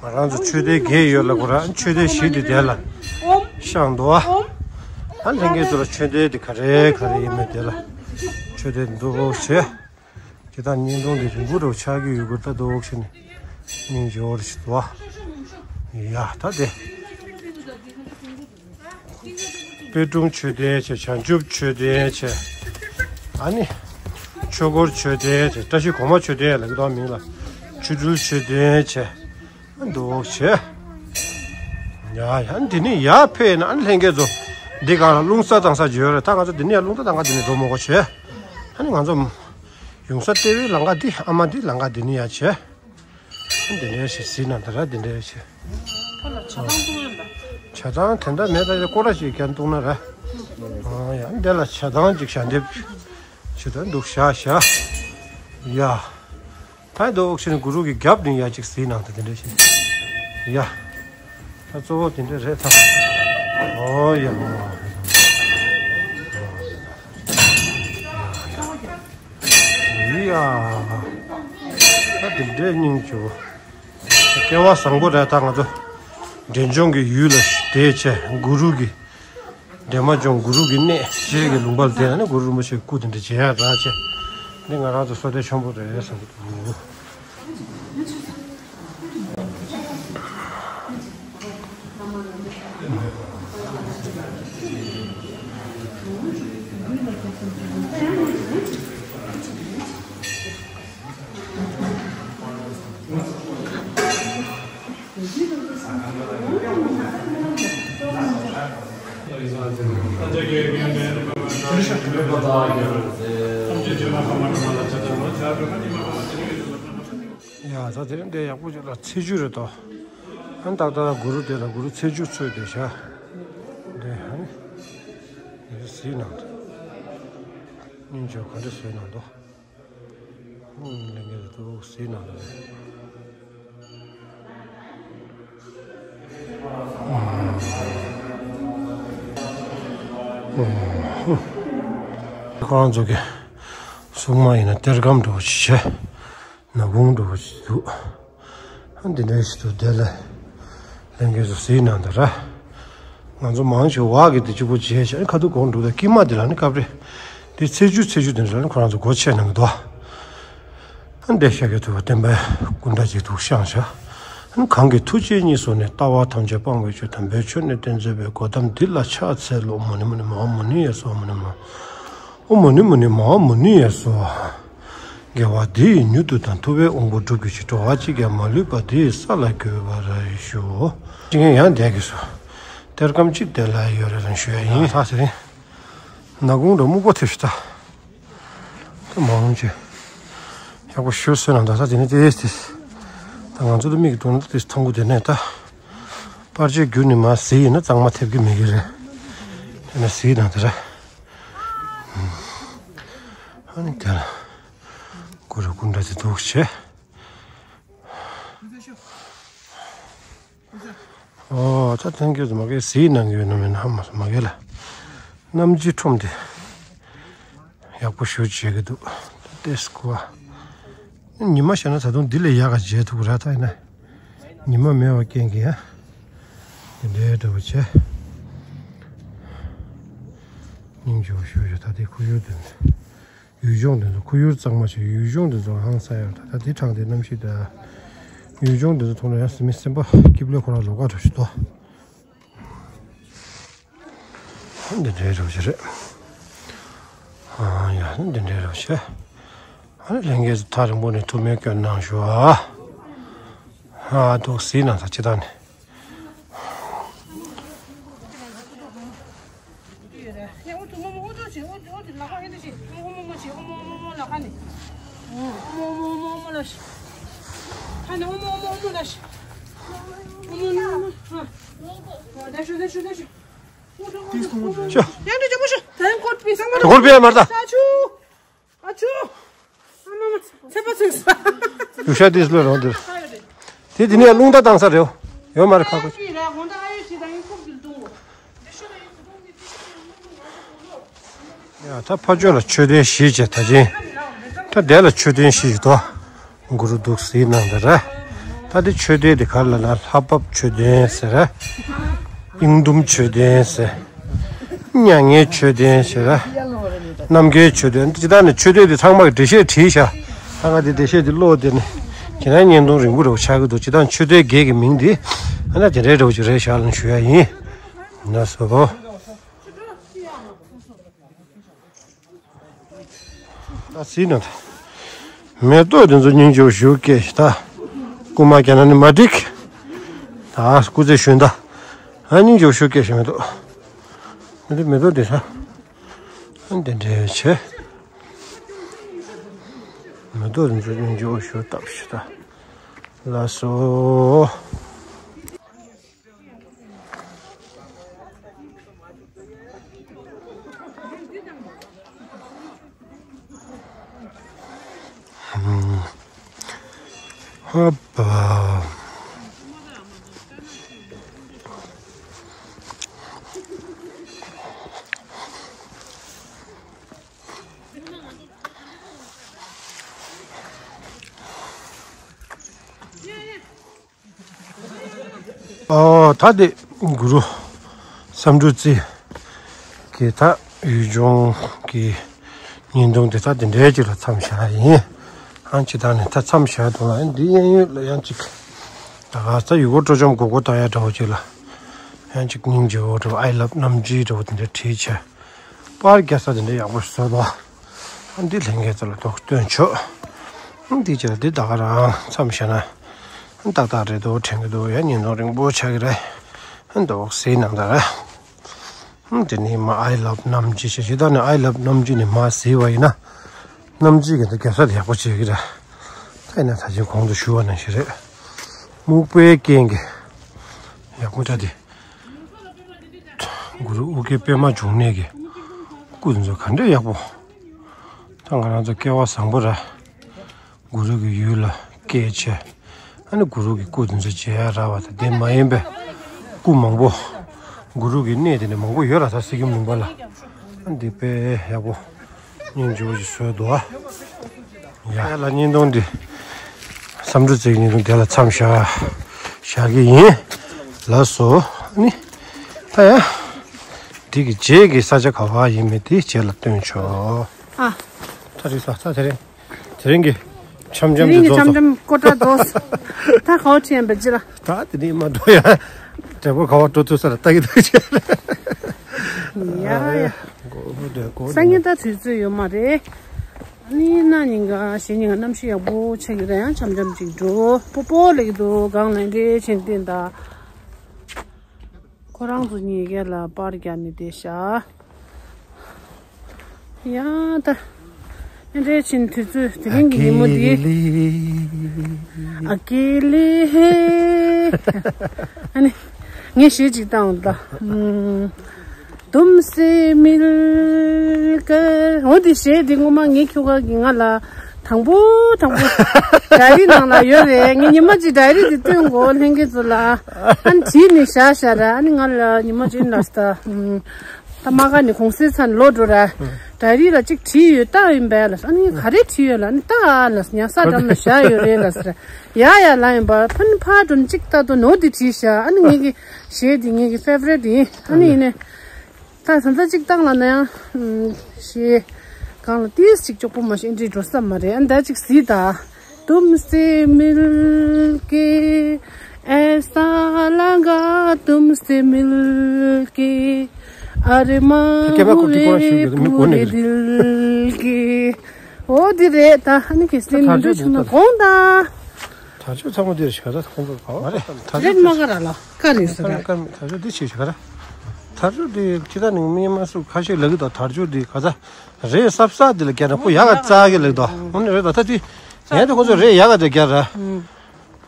ང་རང་ཚོ་མཆོད་རྟེན་བརྒྱད་ཡོད་ལ་གོ་ར། མཆོད་རྟེན་བཞི་དེ་དེ་ལ་བཤམས་འདུག་ཨ། ཨ་ལྷན་རྒྱས་ཚོ་ལ་མཆོད་རྟེན་དེ་ག་རེ་ག་རེ་ཡིན་མིན་དེ་ལ་མཆོད་རྟེན་འདུག་བྱས། དེ་དག་བརྙན་ཐུང་དེ་རིང་པོ་རུ་ཆགས་ཀྱི་ཡོད་དགུ་ལྟ་འདུག་བྱས་ནས་སྙིང་རྗེ་བོ་རེ་ཞིག་འདུག་ཨ། ཡ་ད་དེ། པད་སྤུངས་མཆོད་རྟེན་བྱས། བྱང་ཆུབ་མཆོད་རྟེན་བྱས། ཨ་ནི། ཆོས་འཁོར་མཆོད་རྟེན་བྱས། བཀྲ་ཤིས་སྒོ་མང་མཆོད་རྟེན་ལབ་ཀྱི་འདུག་མིང་ལ། ཆོ་འཕྲུལ་མཆོད་རྟེན་བྱས། འདུག་བྱས། ཡ་ཡ་འདི་ནི་ཡར་ཕེབས་ན་ཨ་ནི་ལྷན་རྒྱས་ཚོ། འདི་ག་ལ་རླུང་རྟ་བཏང་ས་བརྗོད་རེད། ད་ང་ཚོ་འདི་ནི་ཡར་རླུང་རྟ་བཏང་ག་འདི་ནས་འགྲོ་མི་དགོས་བྱས། ཨ་ནི་ང་ཚོ། ཡོང་ས་ལྟེ་བའི་ལམ་ཁ་འདི་ཨ་མ་འདི་ལམ་ཁ་འདི་ནི་ཡར་བྱས། འདི་འདྲའི་ཞིག་གཟིགས་ན་འདི་ར་འདི་འདྲའི་ཞིག་ཁོ་ལ་ཇ་ཐང་བཏུང་ཡ་འདྲ། ཇ་ཐང་དེ་འདྲ་མེད་ད་ཡ་སྐོར་ར་ཞིག་ཀྱང་བཏུང་ན་ར། ཨ་ཡ་འདི་ལ་ཇ་ཐང་ཅིག་ཞལ་འདེབས་ཞུ་ད་འདུག་ཤ་ཤ། ཡ། ད་འདུག་ཤིན་གུ་རུ་གི་རྒྱབ་ནས་ཡ་ཅིག་གཟིགས་ན་ད་འདི་འདྲའི་ཞིག་ཡ། ད་གཙོ་བོ་དེ་འདྲ་རེད་ད། ཨོ་ཡ། ཡ། ད་དེ་འདྲའི་སྙིང་རྗེ་བོ། སྐལ་བ་བཟང་པོ་རེད་ད་ང་ཚོ། འབྲས་ལྗོངས་ཀྱི་ཡུལ་ལ་བསྡད་བྱས་གུ་རུ་གི། འབྲས་མོ་ལྗོངས་གུ་རུ་གི་གནས་ཤེལ་གྱི་ལུང་པ་ལ་བསྡད་ན་ནི་གུ་རུ་རིན་པོ་ཆེའི་སྐུ་དེ་འདྲ་མཇལ་ཡག་རག་བྱས། འདི་ང་རང་ཚོ་བསོད་བདེ་ཆེན་པོ་རེད་བསམ་གྱི་འདུག་ཡ་ད་དེ་རིང་འདི་ཡག་པོ་ཅིག་ལ་ཚེས་བཅུ་རེད་དོ། ཨ་ནི་ཏག་ཏག་གུ་རུ་དེ་ལ་གུ་རུ་ཚེས་བཅུ་ཚོད་དེ་བཞག་འདི་ཨ་ནི་འདི་གཟིགས་གནང་དང་། སྙིང་རྗེ་ག་འདྲ་བཟོས་གནང་འདུག་ཨུམ་ལྷན་རྒྱས་ཚོ་གཟིགས་གནང་དང་། ཁོ་རང་ཚོ་གི་སྲུང་མ་ཡིན་ན་གཏེར་སྒམ་འདྲ་བོ་ཞིག་བྱས། ནག་ཁུང་འདྲ་བོ་ཞིག་འདུག་ཨ་འདི་འདྲ་ཞིག་འདུག་དེ་ལ་ལྷན་རྒྱས་ཚོ་གཟིགས་གནང་དང་ར། ང་ཚོ་མང་ཆེ་བ་གི་དེ་གཅིག་པོ་བྱས་བྱས་ཁ་ཐུག་གོང་འགྲོ་ད་དཀྱིལ་མ་དེ་ལ་ནི་སྐབས་རེ་དེ་ཚེས་བཅུ་ཚེས་བཅུ་དེ་འདྲ་ལ་ནི་ཁོ་རང་ཚོ་སྒོ་ཕྱེ་གནང་གི་འདུག་ཨ་འདི་ཤཱཀྱ་ཐུབ་པ་བསྟན་པའི་སྐུ་འདྲ་ཅིག་འདུག་བཤམས་བཞག་ཨ་གང་གི་ཐུགས་རྗེས་ཉེར་བཟུང་ནས། ལྟ་བ་ཐམས་ཅད་སྤང་བའི་ཕྱིར། དམ་པའི་ཆོས་ནི་སྟོན་མཛད་པའི། གོའུ་ཏམ་འདི་ལ་ཕྱག་འཚལ་ལོ། མུ་ནི་མུ་ནི་མ་ཧཱ་མུ་ནི་ཡེ་སྭཱ་ཧཱ། མུ་ནི་མ་ཧཱ། ཨོཾ་མུ་ནི་མུ་ནི་མ་ཧཱ་མུ་ནི་ཡེ་སྭཱ་ཧཱ། དགེ་བ་འདི་ཡིས་མྱུར་དུ་བདག། ཐུབ་པའི་དབང་པོ་འགྲུབ་གྱུར་ཅིག། འགྲོ་བ་གཅིག་ཀྱང་མ་ལུས་པ། འདི་ཡི་ས་ལ་འགོད་པར་ཞུ། ཅི་ཡང་ཡང་བསྡད་ཀྱི་སོ། གཏེར་སྒམ་གཅིག་དེ་ལ་ཡོད་རེད་ལ་ཞུ་ཡ་ཡིན། ལྷ་ཚེ་རིང་། ནག་ཁུང་འདྲ་སྨུག་པ་ཐེབས་ཤིག་ད། ད་མང་ཆེ། ཡག་པོ་ཞུ་སོན་ན་ད་ས་དེ་ནི་དེ་དེ། ད་ང་ཚོ་ལ་མིག་གི་དོན་དུ་དེ་མཐོང་གི་དེ་ནས་ད། པར་ཆས་བརྒྱུད་ནས་མ་གཟིགས་ཡིན་ན་གཙང་མ་ཐེབས་ཀྱི་མེད་ཀྱི་རེད། དེ་ནས་གཟིགས་དང་དེ་ར། ཨ་ནི་དེ་ལ། གུ་རུ་སྐུ་འདྲ་དེ་འདུག་བྱས། ཨོ་ད་ཐེངས་ཁྱོད་ཚོ་མ་གིར་གཟིགས་གནང་གི་ཡོད་ན་མེད་ན་ཧ་མ་སོང་མ་གིར་ལ། གནམ་གྱི་ཁྲོམ་དེ་ཡག་པོ་ཞེ་དྲག་བྱེད་ཀྱི་འདུག་ཏེ་སྐུ་བ། ཉི་མ་ཤར་ན་ད་དུང་འདི་ལས་ཡག་ག་མཇལ་ཐུབ་ཀྱི་རེད་ད་ཡིན་ན། ཉི་མ་མེད་པའི་རྐྱེན་གྱིས་ཡ། དེ་འདྲའི་འདྲ་བོ་བྱས། སྙིང་རྗེ་བོ་ཞེ་དྲག་ད་དེ་ཁོར་ཡུག་དེ། ཡུལ་ལྗོངས་འདི་ཚོ་ཁོར་ཡུག་གཙང་མ་ཞིག་ཡུལ་ལྗོངས་འདི་ཚོ་ཧང་སང་ཡོད་ད་ད་དེ་དྲངས་ཏེ་གནམ་གཤིས་དང་། ཡུལ་ལྗོངས་འདི་ཚོ་མཐོང་ན་ཡང་སེམས་སེམས་པ་སྐྱིད་པོ་ཁོ་རང་ལོགས་ཀ་འགྲོ་ཞིག་ཏོ། འདི་འདྲའི་རོ་ཞིག་རེད། ཨ་ཡ་འདི་འདྲའི་རོ་ཞིག་ཨ་ནི་ལྷན་རྒྱས་ཚོ་ཐག་རིང་པོ་ནས་ཐུགས་སྨོན་སྐྱོན་གནང་ཞུ་ཨ། ཨ་འདུག་གཟིགས་གནང་ས་ཅི་ད་ནི། ཅོ། དེ་འཁོར་པའི་མར་ད། ཨ་ཆུ། ཨ་མ་མ་ཚད་པ་ཚིགས། ཡུ་ཤ་དེ་ལོ་རང་དེར། དེ་དེ་ནས་རླུང་རྟ་བཏང་ས་རེད། ཡོད་མ་རེད་ཁ་ཁོ། ད་ཕ་ཕྱོགས་ལ་མཆོད་རྟེན་བཞི་བྱས་ད་ཅིང་། ད་དེ་ལ་མཆོད་རྟེན་བཞི་ཡོད་དོ། གུ་རུ་འདུག་ཟེར་གནང་ད་ར། ད་དེ་མཆོད་རྟེན་དེ་ག་ལ་ན་ལྷ་བབས་མཆོད་རྟེན་ཟེར་ར། དབྱིངས་ཟླུམ་མཆོད་རྟེན་ཟེར། མྱ་ངན་མཆོད་རྟེན་ཟེར་ར། རྣམ་རྒྱལ་མཆོད་རྟེན་ཇི་ལྟར་ནི་མཆོད་རྟེན་དེ་ཚང་མ་གི་འགྲེལ་བཤད་བྲིས་ཤག་ད་ང་དེ་འགྲེལ་བཤད་དེ་ཀློག་དེ་ནི། ཁྱེད་རང་བརྙན་ཐུང་རིང་པོ་རེ་བ་ཆགས་ཀྱི་འདུག་ཇི་ལྟར་མཆོད་རྟེན་བརྒྱད་ཀྱི་མིང་དེ། ཨ་ན་དེ་འདྲའི་འདྲ་བོ་ཅིག་རེད་ཤག་ལ་ཞུ་ཡ་ཡིན། ན་སོ། ད་སྲིད་ནོ་ད། མེ་ཏོག་དེ་ཚོ་སྙིང་རྗེ་བོ་ཞུ་སྐད་ཞིག་ད། རྐུ་མ་རྒྱག་ན་ནི་མ་འགྲིག་ད་སྐུ་ཚེ་ཞུན་ད། ཨ་སྙིང་རྗེ་བོ་ཞུ་སྐད་ཞིག་མེ་ཏོག་མེ་ཏོག་མེ་ཏོག་དེ་ས། ཨ་འདི་འདྲའི་བྱེད། མེ་ཏོག་དེ་ཚོ་སྙིང་རྗེ་བོ་ཞུ་སྟབས་ཞིག་ད། ལགས་སོ། ཧོ་པ། ཨོ་ད་དེ་གུ་རུ་བསམ་གྲུབ་རྩེ་གི་ད་ཡུལ་ལྗོངས་ཀྱི་བརྙན་ཐུང་དེ་ད་དེ་འདྲའི་ཅིག་ལ་མཚམས་བཞག་ཡིན། ཨང་ཅི་ད་ནི་ད་མཚམས་བཞག་དུས་ལ་ཨ་འདི་གཡས་གཡོན་ལ་ཡང་ཅིག་ད་ག་ས་ཡུལ་སྐོར་སྤྲོ་འཆམ་སྒོར་སྒོར་བཏང་ཡ་འདྲ་བོ་ཅིག་ལ་ཡང་ཅིག་སྙིང་རྗེ་བོ་འདྲ་བོ་I love ནམ་རྒྱུན་འདྲ་བོ་དེ་འདྲ་བྲིས་བྱས། པར་རྒྱག་ས་དེ་འདྲ་ཡག་པོ་བཟོས་འདུག་ཨ་འདི་ལྷན་རྒྱས་ཚོ་ལ་ཐུགས་སྟོན་ཆོག་ཨ་འདི་ཅི་ལ་འདི་ད་ག་རང་མཚམས་བཞག་ན་ཨ་ཏག་ཏག་རེད་འདུག་དྲན་གི་འདུག་ཡ་བརྙན་ཐུང་རིང་པོ་ཆགས་ཀྱི་རེད། ཨ་འདུག་ཟེར་གནང་ད་ར། ཨ་འདི་ནི་མ་I love ནམ་རྒྱུན་ཞེས་ཞེ་ད་ནི་I love ནམ་རྒྱུན་ནི་མ་ཟེར་བ་ཡིན་ན། ནམ་རྒྱུན་གྱི་འདི་རྒྱབ་ས་དེ་ཡག་པོ་བྱེད་ཀྱི་རེད། ད་ཡིན་ན་ད་ཅིང་གོང་དུ་ཞུ་བ་ནང་བཞིན་རེད། སྨུག་པའི་རྐྱེན་གྱིས་ཡག་པོ་ད་དེ། གུ་རུ་ཨོ་རྒྱན་པད་མ་འབྱུང་གནས་ཀྱི་སྐུ་དེ་ཚོ་ག་འདྲ་ཡག་པོ། ད་ང་རང་ཚོ་སྐལ་བ་བཟང་པོ་ར། གུ་རུ་གི་ཡུལ་ལ་སྐྱེས་བྱས། ཨ་ནི་གུ་རུ་གི་སྐུ་དེ་ཚོ་མཇལ་ཡ་རག་པ་དང་དེ་མ་ཡིན་པའི་སྐུ་མང་པོ། གུ་རུ་གི་གནས་དེ་འདྲ་མང་པོ་ཡོད་ར་ད་སི་ཀིམ་ལུང་པ་ལ། ཨ་འདི་དཔེ་ཡག་པོ། སྙིང་རྗེ་བོ་ཞིག་བཟོས་འདུག་ཨ། ཡ་ལ་བརྙན་ཐུང་འདི། བསམ་གྲུབ་རྩེའི་བརྙན་ཐུང་དེ་ལ་མཚམས་བཞག་བཞག་གི་ཡིན། ལགས་སོ། ནི། ད་ཡ། འདི་གི་རྗེས་ཀྱི་ས་ཆ་ག་བ་ཡིན་མིན་དེ་རྗེས་ལ་སྟོན་ཆོག་ཨ། ད་རེས་ས་ད་དེ་རིང་། དེ་རིང་གི་འཆམ་འཆམ་དེ་རིང་གི་འཆམ་རྫོགས་སོང་། འཆམ་སྐོར་གྲ་རྫོགས་སོང་། ད་ག་བ་ཁྲིད་ཡིན་པ་ཅི་ལ། ད་དེ་ནས་མ་འགྲོ་ཡ། དྲེད་པོ་ག་བ་འགྲོ་ཐུབ་ས་ལ་ལྟ་གི་འདུག་ཅེས། ཡ་ཡ། སང་ཉིན་ད་དུས་ཚོད་ཡོད་མ་རེད། ཨ་ནི་གནངས་ཉིན་ག་གཞེས་ཉིན་ག་གནམ་གཤིས་ཡག་པོ་ཆགས་ཀྱི་རེད། ཡང་འཆམ་འཆམ་ཅིག་འགྲོ། སྤོ་སྤོ་ལེགས་འདུག་གང་ལ་འདྲེ་ཆེན་བསྟན་ད། ཁོ་རང་ཚོ་གཉིས་ཀ་ལ་པར་རྒྱག་ནས་བསྡད་ཤག་ཡ་ད། ཨེ་འདྲས་ཕྱིན་དུས་ཚོད་དེ་རིང་གི་ཉིན་མོ་འདི། ཨ་ཀེ་ལི་ཧེ། ཨ་ནི། ངས་གཞས་ཅིག་བཏང་ད། ཨམ། དུམ་སེ་མིལ་ཀ། འོ་དེ་གཞས་དེ་སྔོན་མ་ངའི་ཁྱོ་ག་གིས་ང་ལ། དང་པོ་དང་པོ། ཌའི་རི་ནང་ལ་ཡོད་རེད། ངས་ཉི་མ་གཅིག་ཌའི་རི་དེ་སྟོན་དགོས་ལྷན་རྒྱས་ཚོ་ལ། ཨ་ནི་བྲིས་ནས་བཞག་བཞག་ར། ཨ་ནི་ང་ལ་ཉི་མ་གཅིག་ལ་ད། ད་མ་ག་ནས་གུང་སེང་ཚར་ནས་ལོག་འགྲོ་ར། ཌའི་རི་ལ་གཅིག་བྲིས་ཡོད་ལྟ་ཡིན་པས་ལ། ཨ་ནི་ག་རེ་བྲིས་ཡོད་ལ། ཨ་ནི་ལྟ་ཨ་ལ་ཉལ་ས་འགྲམ་ལ་བཞག་ཡོད་རེད་ལ་ཟེར། ཡ་ཡ་ལ་ཡིན་པ་ཕ་ནི་ཕ་སྒྲོམ་གཅིག་ལྟ་དུ་ནོར་དེ་བྲིས་ཤག་ཨ་ནི་ངེད་ཀྱི་གཞས་དེ་ངེད་ཀྱི་ཕེ་ཝ་རེ་ཊི་ཡིན། ཨ་ནི་ཡིན་ནས། ད་ད་ལྟ་གཅིག་བཏང་ལ་ན་ཡང་། གཞས། གང་ལ་ཏིས་གཅིག་ལྕོགས་པོ་མ་ཤེས་འདྲི་འགྲོ་ས་མ་རེད། ཨ་ནི་ད་གཅིག་གཟིགས་ད། तुमसे मिलके ऐसा लगा, तुमसे मिलके अरमां हुए पूरे दिल के. འོ་འདི་རེད་ད། ཨ་ནི་གལ་སྲིད་མི་འདུག་བྱུང་ན་དགོངས་དང་། དར་ལྕོག་ཚང་མ་འདིར་ཞག་ད་ཁོང་ཚོ་ག་བ་མ་རེད། དར་ལྕོག་རེད་མ་ག་ར་ལ་ཀ་རེད་ཟེར་ར། དར་ལྕོག་འདི་ཆེ་ཞག་ར། དར་ལྕོག་འདི་ཁྱི་ད་ནི་མི་མ་སུ་ཁ་ཤས་ལབ་གི་འདུག་དར་ལྕོག་འདི་ག་ཚ་རེད་སབ་སབ་འདི་ལ་རྒྱ་ན་ཁོ་ཡག་ག་རྩ་གི་ལབ་གི་འདུག་འོ་ནི་རེད་ད་ད་དེ་ངས་ད་ཁོ་ཚོ་རེད་ཡག་ག་དེ་རྒྱ་ར།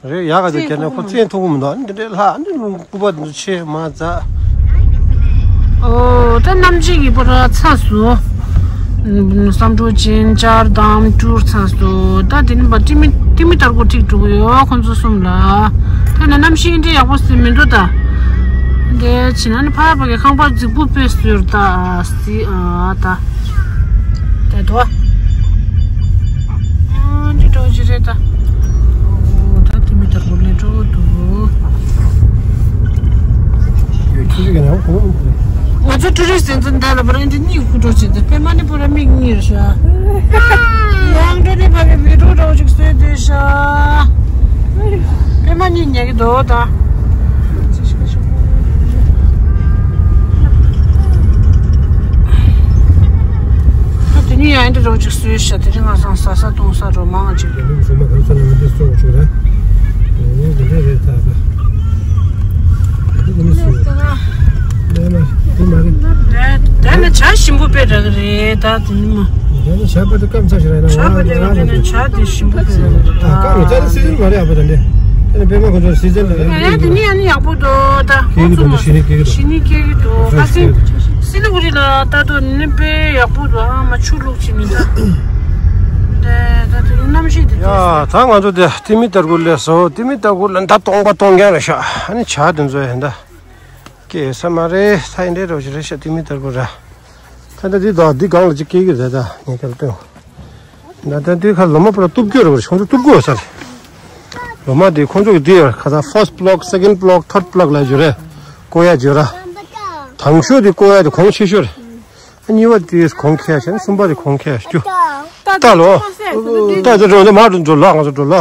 རེད་ཡག་ག་དེ་རྒྱ་ན་ཁོ་བཙན་ཐུབ་གི་མི་འདུག་འདི་འདྲའི་ལྷ་འདི་ལུང་སྐུ་པ་འདི་ཚོ་ཆེ་མ་ཛ། ཨོ་ད་གནམ་གཤིས་ཀྱི་པར་ཚ་སུ། བསམ་འགྲོ་ཅན་ཅར་དམ་ཀྲུར་ཚ་སུ་ད་དེ་ནི་པ་ཏི་མི་ཏི་མི་ལྟར་གོ་ཁྲིག་འགྲོ་གི་ཡོད་ཁོང་ཚོ་གསུམ་ལ། ད་ནི་གནམ་གཤིས་འདི་ཡག་པོ་ཟིན་མི་འདུག་ད། འདི་ཕྱི་ན་ནི་ཕ་ཕ་གི་ཁང་པ་རྫིག་པོ་དཔེ་ཟུར་ད་སི་ཨ་ད། ཡ་དོ། ཨ་འདི་འགྲོ་གི་རེད་ད། ཨོ་ད་དེ་མི་ལྟར་གོ་ནས་འགྲོ་འདུག་ཡོད་ཁྱི་རིགས་ཡང་གོ། ང་ཚོ་ཊུ་རི་སི་ཊི་ཚོ་འདི་ལ་བར་འདི་གཉིས་ཁུ་འགྲོ་བྱེད་དེ་པད་མ་ནི་པོ་ར་མིག་གཉིས་རེད་ཤག་ཡང་འགྲོ་ནི་ཕ་གི་བི་ཌིའོ་འདྲ་བོ་ཅིག་བཟོས་བསྡད་ཤག་པད་མ་གཉིས་ཉལ་གི་འདུག་ད། ད་དེ་ནི་ཡང་འདི་རོ་ཅིག་སུས་ཤ་དེ་རིང་ང་སང་ཟ་ས་བཏུང་ས་འགྲོ་མང་ཅིག་དེ་ནི་ཟ་མ་གང་ས་ན་མི་འདི་སོང་ཆུག་ར། དེ་ནི་འདི་འདྲ་རེད་ད་ད། འདི་ནི་སུ། ལས་ལ་དེ་མ་རེད། དེ་ནི་བྱ་ཞིམ་པོ་དཔེ་རག་རེད་ད་དེ་ནི་མ། དེ་ནི་བྱ་པ་དེ་སྐམ་ཚ་ཞིག་རེད་ན་བྱ་པ་དེ་ང་དེ་ནི་བྱ་དེ་ཞིམ་པོ་དཔེ་རག་རེད་ད། ད་སྐམ་ཡོད་ད་ནི་སི་ཛན་མ་རེད་ཨ་པ་དེ་འདྲ། ཨ་ནི་པད་མ་ཁོ་ཚོ་སི་ཛན་ལ་ཡང་ཡ་དེ་ནི་ཡང་ནི་ཡག་པོ་འདུག་ད་ཁོ་ཚོ་མ་ཞི་ནི་སྐྱེ་གི་འདུག་ཞི་ནི་སྐྱེ་གི་འདུག་ཁ་སང་སི་ལི་གུ་རི་ལ་ལྟ་དུས་ནི་དཔེ་ཡག་པོ་འདུག་ཨ་མ་ཆུ་བླུགས་བྱེད་ནི་ད། དེ་ད་དེ་རིང་གནམ་གཤིས་དེ་ཡ་ད་ང་ཚོ་དེ་ཏི་མི་ཏར་གུ་ལས་སོ་ཏི་མི་ཏར་གུ་ལ་ད་སྟོང་པ་སྟོང་རྐྱང་རེད་ཤག་ཨ་ནི་བྱ་དེ་ཚོ་ཡ་ད་སྐྱེ་ས་མ་རེད། ད་ཡིན་འདྲེ་རོ་ཞིག་རེད་ཤག་ཏི་མི་ཏར་གུ་ར། ད་ལྟ་འདི་དང་འདི་སྒང་ལ་ཅིག་སྐྱེ་གི་རེད་ད་ངས་སྐྱར་སྟོན། ད་ལྟ་འདི་ཁ་ལོ་མ་པོ་ལ་གཏུབ་རྒྱུ་རེད་བ་ཁོང་ཚོ་གཏུབ་དགོས་ས་རེད། ལོ་མ་འདི་ཁོང་ཚོ་གི་འདི་ཁ་ཚ་first block, second block, third block ལ་བརྗོད་རེད། བཀོ་ཡ་བརྗོད་ར། དང་ཤོས་འདི་བཀོ་ཡ་འདི་གོང་ཆེ་ཤོས་རེད། གཉིས་པ་འདི་གོང་ཁེ་ཡ་བྱས་ན་གསུམ་པ་འདི་གོང་ཁེ་ཡ་རྒྱུ། ལྟ་ལོ། ལྟ་འདི་འགྲོ་འདི་མར་འགྲོ་ལོ་ང་ཚོ་འགྲོ་ལོ།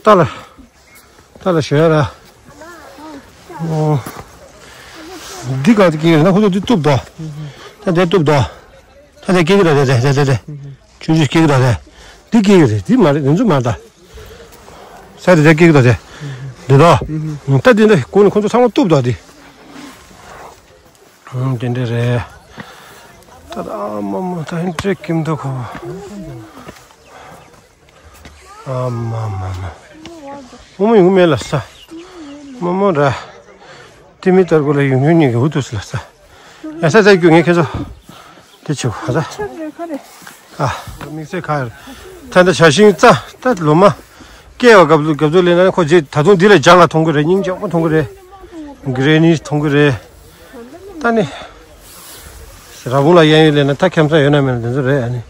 ལྟ་ལ། ད་ལ་ཞོལ་ར། ཨོ། འདི་ག་དེ་སྐྱེ་གི་རེད་ན་ཁོ་ཚོ་འདི་གཏུབ་དོ། ད་དེ་གཏུབ་དོ། ད་དེ་སྐྱེ་གི་རེད་དེ་དེ་དེ་དེ། ཆུང་ཆུང་སྐྱེ་གི་རེད་དེ། འདི་སྐྱེ་གི་རེད་འདི་མ་རེད་འདི་ཚོ་མ་རེད་ད། ས་དེ་དེ་སྐྱེ་གི་རེད་དེ། འདི་དོ། ད་འདི་འདི་ཀུན་ཁོ་ཚོ་ཚང་མ་གཏུབ་དོ་འདི། ཨང་དེ་འདྲ་རེད། ད་ད་ཨ་མ་མ་ད་ཧིན་ཏྲེ་ཀིམ་དོ་ཁོ། ཨ་མ་མ་མ། མོ་མོ་ཡོང་མེད་ལ་ས། མོ་མོ་ར། ཏི་མི་ཏར་གུ་ལ་ཡོང་ཡོང་ཉིན་གི་འུ་ཐུག་སི་ལ་ས། ཡ་ས་ས་རྒྱུ་ངས་ཁྱེད་ཚོ། དེ་ཆུ་ཧ་ད། ཨ། དམིགས་བསལ་ཁ་ཡར། ད་ད་བྱ་ཤིང་རྩ་ད་ལོ་མ། སྐྱེ་བ་སྐབས་སུ་སྐབས་སུ་ལས་ན་ཁོ་རྗེས་ད་དུང་འདི་ལ་ལྗང་ལ་མཐོང་གི་རེད། སྙིང་རྗེ་མོ་མཐོང་གི་རེད། གི་རེ་ནི་མཐོང་གི་རེད། ད་ནི། ར་བུང་ལ་གཡས་གཡོན་ལས་ན་ད་ཁྱམས་ཚང་ཡོད་ན་མེད་ན་དེ་ཚོ་རེད་ཨ་ནི།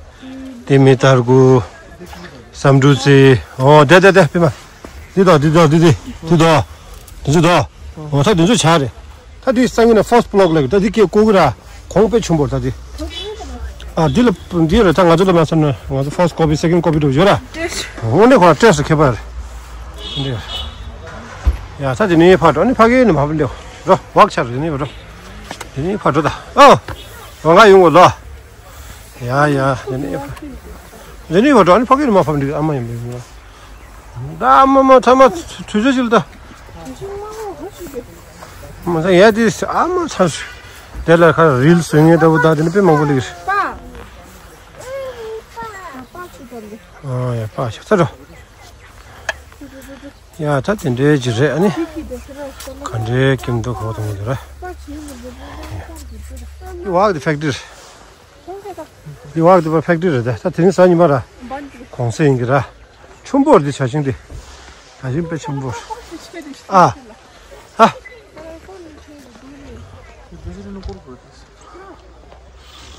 ཏི་མི་ཏར་གུ། སམ་འབྲུ་རྩི། ཨོ་དེ་དེ་དེ་པི་མ། འདི་དོ་འདི་དོ་འདི་འདི་འདི་དོ། འདི་ཚོ་དོ། ཨོ་ད་འདི་ཚོ་བྱ་རེད། ད་འདི་སང་ཉིན་ན་first block ལ་ད་འདི་སྐད་ཀོ་གི་ར། གོང་དཔེ་ཆུང་པོ་ད་འདི། ཨ་འདི་ལ་འདི་རེད་ད་ང་ཚོ་ལ་མ་སོང་ན་ང་ཚོ་first copy second copy འགྲོ་ཡོད་ར། དངོས་གནས་ཁོ་ར་སྤྲད་སོ་ཁྱད་པར། འདི། ཡ་ད་འདི་ནས་ཕར་འགྲོ་ནི་ཕ་གི་ནི་མ་འདི་འགྲོ་བག་ཆགས་རེད་ནི་འགྲོ། འདི་ནས་ཕར་འགྲོ་ད་ཨོ། རང་ག་ཡོང་གོ་ལོ། ཡ་ཡ་རེ་ནི་རེ་ནི་བ་འགྲོ་ནི་ཕ་གི་རེ་མ་ཕམ་འདི་ཨ་མ་ཡིན་པའི་མི་ལ། ད་ཨ་མ་མ་ཐ་མ་དུས་ཚོད་ཅིག་ལ་ད། མ་ད་ཡ་དེ་ཨ་མ་ཚ་སུ། དེ་ལ་ཁ་རིལ་སུ་ངེ་ད་བུ་ད་དེ་ནི་དཔེ་མང་པོ་ལེགས། ཨ་ཡ་པ་ཤ་ཚ་འགྲོ། ཡ་ད་དེ་འདྲའི་ཅིག་རེད་ཨ་ནི། ག་འདྲའི་ཀིམ་དུ་གོ་དང་གི་ར། འདི་བག་དེ་ཕེག་ཏྲི་རེད། འདི་བག་དེ་ཕ་ཕེག་ཏྲི་རེད་ད། ད་དེ་རིང་གཟའ་ཉི་མ་ར། གུང་སེང་ཡིན་གི་ར། ཆུན་པོ་རེད་འདི་བྱ་ཤིང་འདི། བྱ་ཤིང་དཔེ་ཆུན་པོ་རེད། ཨ། ཨ།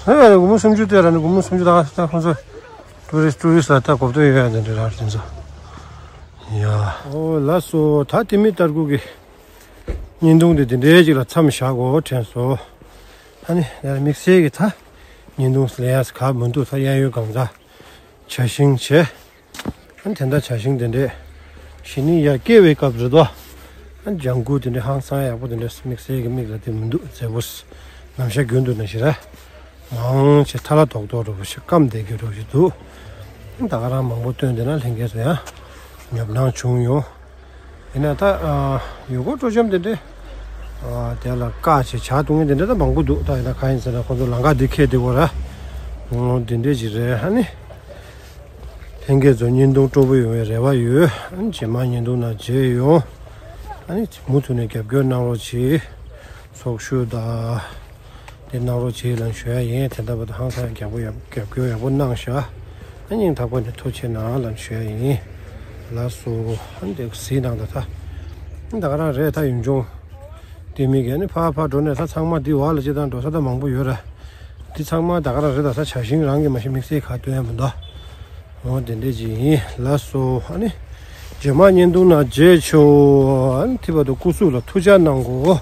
ཧེ་ཡ་ནི་སྒོར་མོ་སུམ་ཅུ་སྟེར་ར་ནི་སྒོར་མོ་སུམ་ཅུ་དང་ད་ཁོང་ཚོ་ཊུ་རི་སི་ཊུ་རི་སི་ལ་ད་གོ་བསྡད་ཡོད་ཡ་དེ་འདྲ་ར་དེ་ཚོ། ཡ། ཨོ་ལགས་སོ་ད་ཏི་མི་ཏར་གུ་གི་བརྙན་ཐུང་དེ་དེ་འདྲའི་ཅིག་ལ་མཚམས་བཞག་གོ་དྲན་སོང་། ཨ་ནི་ཡ་དམིགས་བསལ་གྱི་ད་བརྙན་ཐུང་ལེན་ཡ་ག་མི་འདུག་ད་གཡས་གཡོན་གང་ཚ་བྱ་ཤིང་བྱས། ཨ་ནི་དེ་འདྲ་བྱ་ཤིང་དེ་འདྲས་ཞི་ནི་ཡར་སྐྱེ་བའི་སྐབས་རེད་དོ། ཨ་ནི་ལྗང་གུ་དེ་འདྲས་ཧང་སང་ཡག་པོ་དེ་འདྲས་དམིགས་བསལ་གྱི་མིག་ལ་དེ་མི་འདུག་མཛེས་པོ། ནམ་ཞག་རྒྱུན་དུ་ནང་བཞིན་ར། མང་ཆེ་ཐ་ལ་དོག་དོག་འདྲ་པོ་ཞིག་སྐམ་བསྡད་རྒྱུ་འདྲ་པོ་ཞིག་འདུག་ད་ག་རང་མང་པོ་བཏོན་བསྡད་ན་ལྷན་རྒྱས་ཚོ་ཡང་ཉོབ་སྣང་བྱུང་ཡོང་། ཡིན་ན་ད་ཡུལ་སྐོར་སྤྲོ་འཆམ་དེ་འདྲས་དེ་ལ་བཀག་བྱས་ཇ་བཏུང་མཁན་དེ་འདྲས་ད་མང་པོ་འདུག་ད་ཡིན་ན་གང་ཡིན་ཟེར་ན་ཁོང་ཚོ་ལམ་ཁ་འདི་འཁེལ་བསྡད་ཡོད་ར། འོ་དེ་འདྲས་ཅིག་རེད་ཨ་ནི། ལྷན་རྒྱས་ཚོ་བརྙན་ཐུང་སྤྲོ་པོ་ཡོང་བའི་རེ་བ་ཡོད། ཨ་ནི་རྗེས་མ་བརྙན་ཐུང་ནང་མཇལ་ཡོང་། ཨ་ནི་མུ་མཐུད་ནས་རྒྱབ་སྐྱོར་གནང་རོགས་གྱིས། ཚོགས་ཞུགས་དང་། དེ་གནང་རོགས་གྱིས་ལབ་ཞུ་ཡ་ཡིན། དེ་འདྲ་བ་དང་ཧང་སང་རྒྱབ་སྐྱོར་ཡག་རྒྱབ་སྐྱོར་ཡག་པོ་གནང་ཤག་ཨ་སྙིང་ཐག་པ་ནས་ཐུགས་རྗེ་གནང་ལབ་ཞུ་ཡ་ཡིན། ལགས་སོ། ཨ་ནི་དེ་གཟིགས་གནང་དང་ད། ཨ་ནི་ད་ག་རང་རེད་ད་ཡུལ་ལྗོངས། དེ་མིན་གྱི་ཨ་ནི་ཕར་ཕར་འགྲོ་ནས་ད་ཚང་མ་འདི་བར་ལ་སྤྱི་བཏང་འགྲོ་ས་ད་མང་པོ་ཡོད་ར། འདི་ཚང་མ་ད་ག་རང་རེད། ད་ས་བྱ་ཞིང་རང་གི་མ་གཞི་དམིགས་བསལ་ག་སྟོན་ཡ་མི་འདུག་འོ་དེ་འདྲས་ཅིག་ཡིན་ལགས་སོ། ཨ་ནི་རྗེས་མ་བརྙན་ཐུང་ནང་མཇལ་ཆོག་ཨ་ནི་ཐིབས་པ་དུ་སྐུ་གཟུགས་ལ་ཐུགས་ཅག་གནང་གོ།